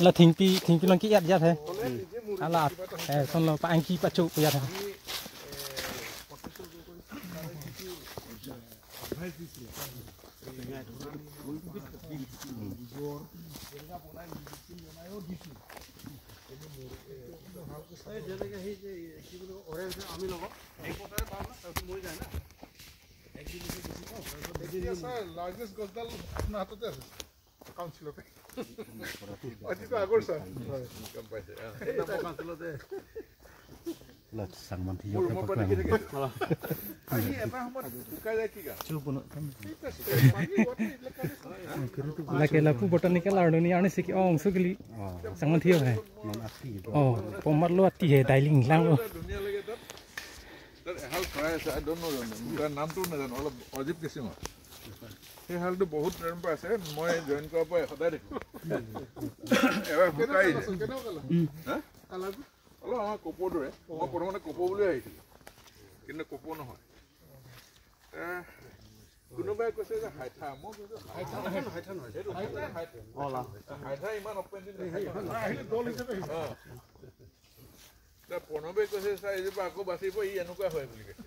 Là thingpi thingpi long ki yat yat he ala son lo pa angki pa chu yat he largest গছডাল আপোনাৰ হাততে আছে কাউন্সিলতে আজিতো আগৰ ছাৰ গম পাইছে la pu botanical ardoni ane siki ong sukili sangman thiyo hai oh pomar lo ati he dailing lang lo এহাল চৰাই আছে আই don't ন' তাৰ নামটোও নাজানো অলপ অজীৱ কিছিমৰ সেই হালটো বহুত দিনৰ পৰা আছে মই জইন কৰাৰ পৰা সদায় দেখোঁ এবাৰ শুকাই অলপ আমাৰ কপৌৰ দৰে মই প্ৰথমতে কপৌ বুলি আহিছিলোঁ কিন্তু কপৌ নহয় কোনোবাই কৈছে যে হাইঠা মই কৈছোঁ হাইঠা ইমান অপেন প্ৰণৱে কৈছে ছাৰ এইজোপা আকৌ বাচিব ই এনেকুৱা হয় বুলি কৈছে।